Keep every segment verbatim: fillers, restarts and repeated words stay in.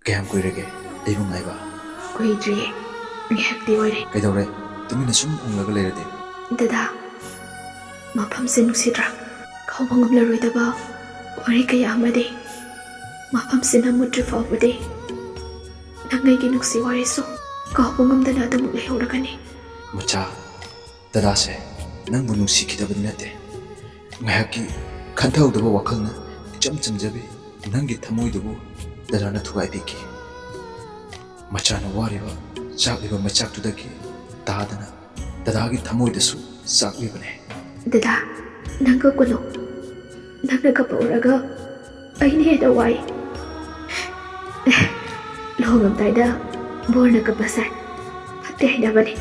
ꯀꯌꯥꯝ ꯀꯨꯏꯔꯒꯦ ꯑꯩꯕꯨ ꯉꯥꯏꯕ? ꯀꯨꯏꯗ꯭ꯔꯤꯌꯦ꯫ ꯉꯥꯏꯍꯥꯛꯇꯤ ꯑꯣꯏꯔꯦ꯫ ꯀꯩꯗꯧꯔꯦ? ꯇꯨꯃꯤꯟꯅ ꯁꯨꯝ ꯎꯪꯂꯒ ꯂꯩꯔꯗꯤ? ꯗꯗꯥ, ꯃꯐꯝꯁꯦ ꯅꯨꯡꯁꯤꯗ꯭ꯔꯥ? ꯀꯥꯎꯕ ꯉꯝꯂꯔꯣꯏꯗꯕ ꯋꯥꯔꯤ ꯀꯌꯥ ꯑꯃꯗꯤ ꯃꯐꯝꯁꯤꯅ ꯃꯨꯠꯇ꯭ꯔꯤ ꯐꯥꯎꯕꯗꯤ ꯅꯪ ꯑꯩꯒꯤ ꯅꯨꯡꯁꯤ ꯋꯥꯔꯤꯁꯨ ꯀꯥꯎꯕ ꯉꯝꯗꯅ ꯑꯗꯨꯃꯛ ꯂꯩꯍꯧꯔꯒꯅꯤ꯫ ꯃꯆꯥ, ꯗꯗꯥꯁꯦ ꯅꯪꯕꯨ ꯅꯨꯡꯁꯤꯈꯤꯗꯕꯗꯤ ꯅꯠꯇꯦ꯫ ꯉꯥꯏꯍꯥꯛꯀꯤ ꯈꯟꯊꯍꯧꯗꯕ ꯋꯥꯈꯜꯅ ꯏꯆꯝ ꯆꯝꯖꯕꯤ ꯅꯪꯒꯤ ꯊꯃꯣꯏꯗꯨꯕꯨ ꯗꯗꯥꯅ ꯊꯨꯒꯥꯏꯕꯤꯈꯤ꯫ ꯃꯆꯥꯅ ꯋꯥꯔꯤꯕ, ꯆꯥꯛꯂꯤꯕ ꯃꯩꯆꯥꯛꯇꯨꯗꯒꯤ ꯇꯥꯗꯅ ꯗꯗꯥꯒꯤ ꯊꯃꯣꯏꯗꯁꯨ ꯆꯥꯛꯂꯤꯕꯅꯦ꯫ ꯗꯗꯥ, ꯅꯪ ꯀꯞꯀꯅꯨ꯫ ꯅꯪꯅ ꯀꯞꯄ ꯎꯔꯒ ꯑꯩꯅ ꯍꯦꯟꯅ ꯋꯥꯏ꯫ ꯂꯨꯍꯣꯡꯉꯝꯗꯥꯏꯗ ꯕꯣꯔꯅ ꯀꯞꯄꯁꯦ ꯐꯠꯇꯦ ꯍꯥꯏꯅꯕꯅꯤ꯫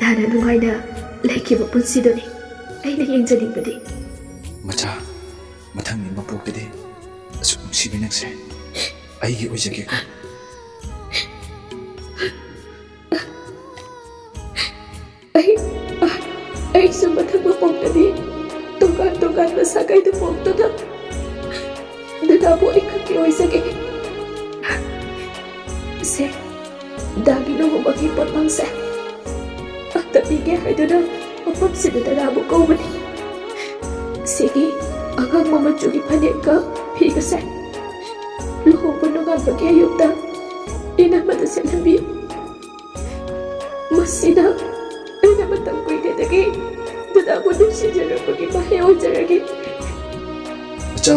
ꯗꯥꯅ ꯅꯨꯡꯉꯥꯏꯅ ꯂꯩꯈꯤꯕ ꯄꯨꯟꯁꯤꯗꯨꯅꯤ ꯑꯩꯅ ꯌꯦꯡꯖꯅꯤꯡꯕꯗꯤ꯫ ꯃꯆꯥ, ꯃꯊꯪꯒꯤ ꯃꯄꯣꯛꯇꯗꯤ ꯑꯁꯨꯛ ꯅꯨꯡꯁꯤꯕꯤ ꯅꯪꯁꯦ ꯑꯩꯒꯤ ꯑꯣꯏꯖꯒꯦꯀꯣ꯫ ꯑꯩ, ꯑꯩꯁꯨ ꯃꯊꯪ ꯃꯄꯣꯛꯇꯗꯤ ꯇꯣꯉꯥꯟ ꯇꯣꯉꯥꯟꯕ ꯁꯥꯒꯩꯗ ꯄꯣꯛꯇꯨꯅ ꯗꯗꯥꯕꯨ ꯑꯩꯈꯛꯀꯤ ꯑꯣꯏꯖꯒꯦ꯫ ꯁꯦ, ꯗꯥꯒꯤ ꯂꯨꯍꯣꯡꯕꯒꯤ ꯄꯣꯠꯂꯝꯁꯦ ꯑꯝꯇ ꯄꯤꯒꯦ ꯍꯥꯏꯗꯨꯅ ꯃꯐꯝꯁꯤꯗ ꯗꯗꯥꯕꯨ ꯀꯧꯕꯅꯤ꯫ ꯁꯤꯒꯤ ꯑꯉꯥꯡꯕ ꯃꯆꯨꯒꯤ ꯐꯅꯦꯛꯀ ꯐꯤꯒꯁꯦ ꯂꯨꯍꯣꯡꯕ ꯅꯣꯡꯉꯥꯟꯕꯒꯤ ꯑꯌꯨꯛꯇ ꯏꯅꯝꯃꯗ ꯁꯦꯠꯍꯟꯕꯤꯌꯨ꯫ ꯃꯁꯤꯅ ꯑꯩꯅ ꯃꯇꯝ ꯀꯨꯏꯅꯗꯒꯤ ꯗꯗꯥꯕꯨ ꯅꯨꯡꯁꯤꯖꯔꯛꯄꯒꯤ ꯃꯍꯩ ꯑꯣꯏꯖꯔꯒꯦ꯫ ꯃꯆꯥ,